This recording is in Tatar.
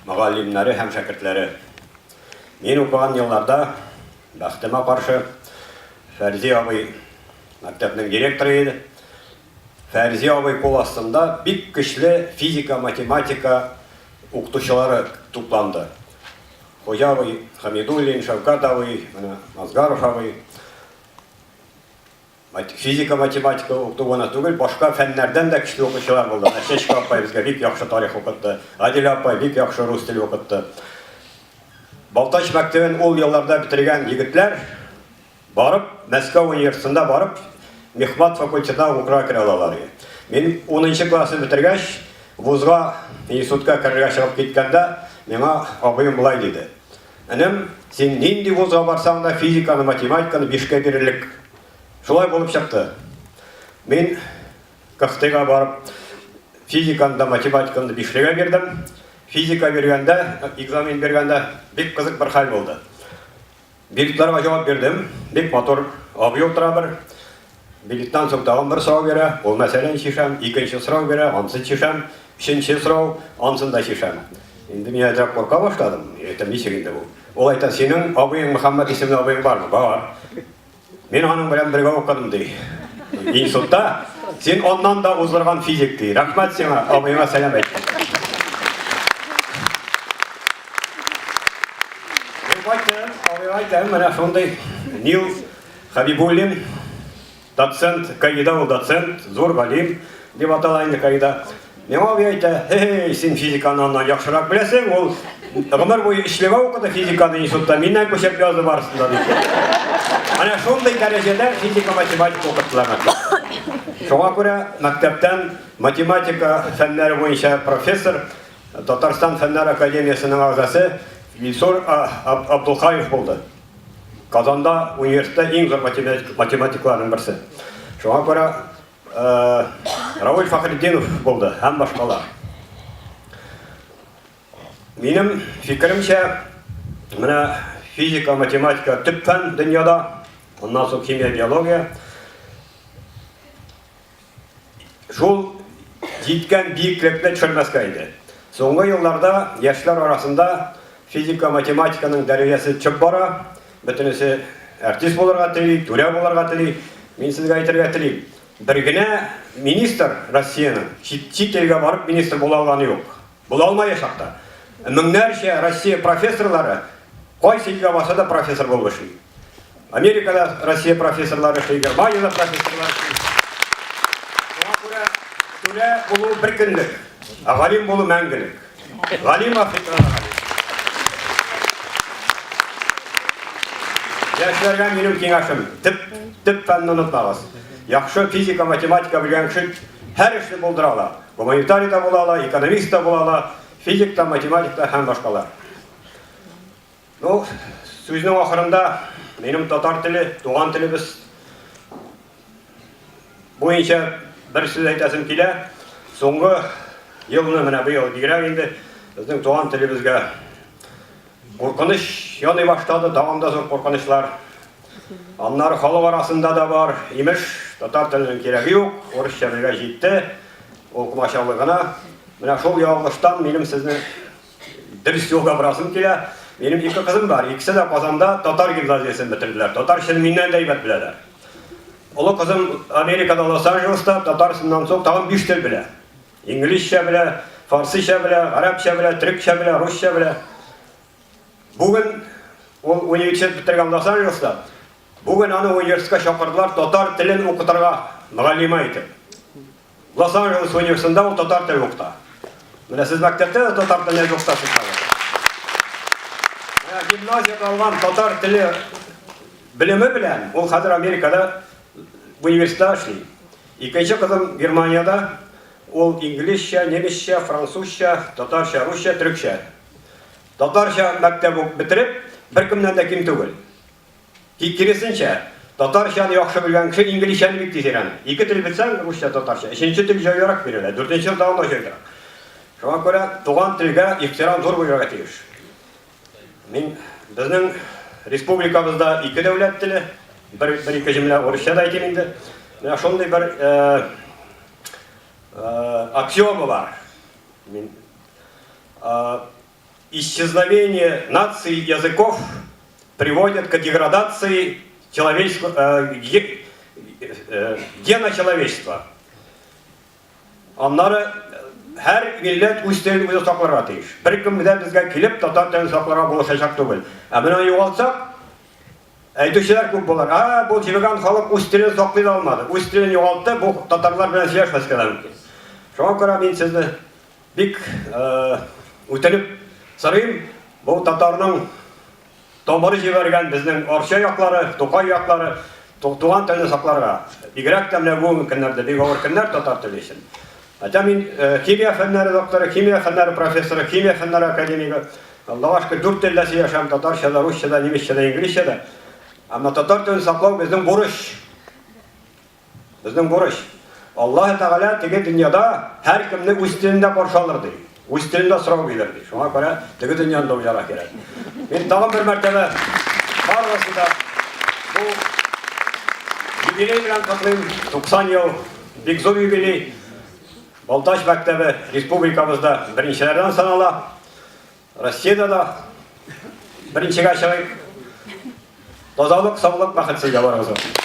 мөгаллимнәре һәм шәкертләре! Мин укыган елларда, бәхетемә каршы, Фәрзи абый мәктәпнең директоры иде. Фәрзи абый кул астында бик көчле физика, математика укытучылары тупланды. Хуҗа абый Хәмидуллин, Шәүкәт абый, менә Мазгаров абый. Физика, математика укыту гына түгел, башка фәннәрдән дә көчле укучылар булды. Менә Чәчкә апай безгә бик яхшы тарих укытты. Гадилә апай бик яхшы рус теле укытты. Балтач мәктәбен ул елларда бетергән егетләр барып, Мәскәү университетында барып, мехмат факультетына укырга керә алалар иде. Мин 10 классны бетергәч, вузга, институтка керергә чыгып киткәндә, миңа абыем болай диде. Энем, син нинди вузга барсаң да, физиканы, математиканы бишкә бирерлек. Шулай булып чыкты. Мин КХТга барып, физиканы да, математиканы да бишлегә бирдем. Физика биргәндә, экзамен биргәндә бик кызык бер хәл булды. Билетларга җавап бирдем. Бик матур абый утыра бер. Билеттан соң тагын бер сорау бирә, ул мәсьәләне чишәм. Икенче сорау бирә, анысын чишәм. Өченче сорау, анысын да чишәм. Инде мин әзрәк курка башладым. Әйтәм, ничек инде бу? Ул әйтә, синең абыең Мөхәммәт исемле абыең бармы? Бар. Мин аның белән бергә укыдым, ди. Институтта. Син аннан да уздырган физик, ди. Рәхмәт сиңа, абыеңа сәлам әйт. Мин кайттым, абыйга әйтәм, менә шундый Нил Хәбибуллин, доцент, КАИда ул доцент, зур галим дип атала инде КАИда. Миңа абый әйтә, һей, син физиканы аннан яхшырак беләсең, ул гомер буе өчлегә укыды физиканы институтта, миннән күчереп язды барысын да дип. Менә шундый дәрәҗәдә физика, математика укыттылар мәктәптә. Шуңа күрә мәктәптән математика фәннәре буенча профессор, Татарстан Фәннәр академиясенең әгъзасы Илсур Абдулхаев булды. Казанда университетта иң зур математикларның берсе. Шуңа күрә Равил Фәхретдинов булды һәм башкалар. Минем фикеремчә, менә физика, математика төп фән дөньяда, аннан соң химия, биология. Шул җиткән биеклекне төшермәскә иде. Соңгы елларда яшьләр арасында физика, математиканың дәрәҗәсе төшеп бара. Бөтенесе артист булырга тели, түрә булырга тели. Мин сезгә әйтергә телим, бер генә министр Россиянең чит, чит илгә барып министр була алганы юк. Була алмаячак та. Меңнәрчә Россия профессорлары кайсы илгә барса да профессор булып эшли. Америкада Россия профессорлары эшли, Германиядә профессорлар эшли. Шуңа күрә түрә булу бер көнлек, ә галим булу мәңгелек. Галим Африкада галим. Яшьләргә минем киңәшем, төп, төп фәнне онытмагыз. Яхшы физика, математика белгән кеше һәр эшне булдыра ала. Гуманитарий да була ала, экономист та була ала, физик та, математик та һәм башкалар. Ну, сүзнең ахырында минем татар теле, туган телебез буенча бер сүз әйтәсем килә. Соңгы елны менә быел бигрәк инде безнең туган телебезгә куркыныч яный башлады, тагын да зур куркынычлар. Аннары халык арасында да бар, имеш, татар теленең кирәге юк, урысча белгәч җитте, ул комачаулый гына. Менә шул ялгыштан минем сезне дөрес юлга борасым килә. Минем ике кызым бар, икесе дә Казанда татар гимназиясен бетерделәр. Татарчаны миннән дә әйбәт беләләр. Олы кызым Америкада Лос-Анджелеста татарсыннан соң тагын 5 тел белә. Инглизчә белә, фарсыча белә, гарәпчә белә, төрекчә белә, русча белә. Бүген ул университет бетергән Лос-Анджелеста. Бүген аны университетка чакырдылар татар телен укытырга мөгаллимә итеп. Лос-Анджелес университетында ул татар телен укыта. Менә сез мәктәптә дә татар телен укытасыз хәзер. Менә гимназиядә алган татар теле белеме белән ул хәзер Америкада университетта эшли. Икенче кызым Германиядә, ул инглизчә, немецчә, французча, татарча, русча, төрекчә. Татарча мәктәп үк бетереп, беркемнән дә ким түгел. Тик киресенчә, татарчаны яхшы белгән кеше инглизчәне бик тиз өйрәнә. Ике тел белсәң, русча, татарча, өченче тел җайлырак бирелә, дүртенче тагын да җайлырак. Шуңа күрә туган телгә ихтирам зур булырга тиеш. Мин безнең республикабызда ике дәүләт теле, бер, бер ике җөмлә урысча да әйтим инде. Менә шундый бер э, э, аксиома бар. Мин э, Исчезновение наций языков приводит к деградации человечества, гена человечества. Аннары һәр милләт үз телен үзе сакларга тиеш. Беркем дә безгә килеп татар телен сакларга булышачак түгел. Ә менә югалтсак, әйтүчеләр күп булыр. А, бу җебегән халык үз телен саклый да алмады. Үз телен югалтты, бу татарлар белән сөйләшмәскә дә мөмкин. Шуңа күрә мин сезне бик үтенеп сорыйм, бу татарның Тамыры җибәргән безнең Арча яклары, Тукай яклары туган телне сакларга. Бигрәк тә менә бүгенге көннәрдә бик авыр көннәр татар теле өчен. Хотя мин химия фәннәре докторы, химия фәннәре профессоры, химия фәннәре академигы. Аллага шөкер, дүрт телдә сөйләшәм, татарча да, русча да, немецча да, инглизчә дә. Әмма татар телен саклау безнең бурыч. Безнең бурыч. Аллаһ Тәгалә теге дөньяда һәркемне үз телендә каршы алыр ди. Үз телендә сорау бирер ди. Шуңа күрә теге дөньяны да уйларга кирәк. Мин тагын бер мәртәбә барыгызны да бу юбилей белән котлыйм. 90 ел бик зур юбилей. Балтач мәктәбе республикабызда беренчеләрдән санала. Россиядә дә беренчегә чыгыйк. Тазалык, саулык, бәхет сезгә барыгызга.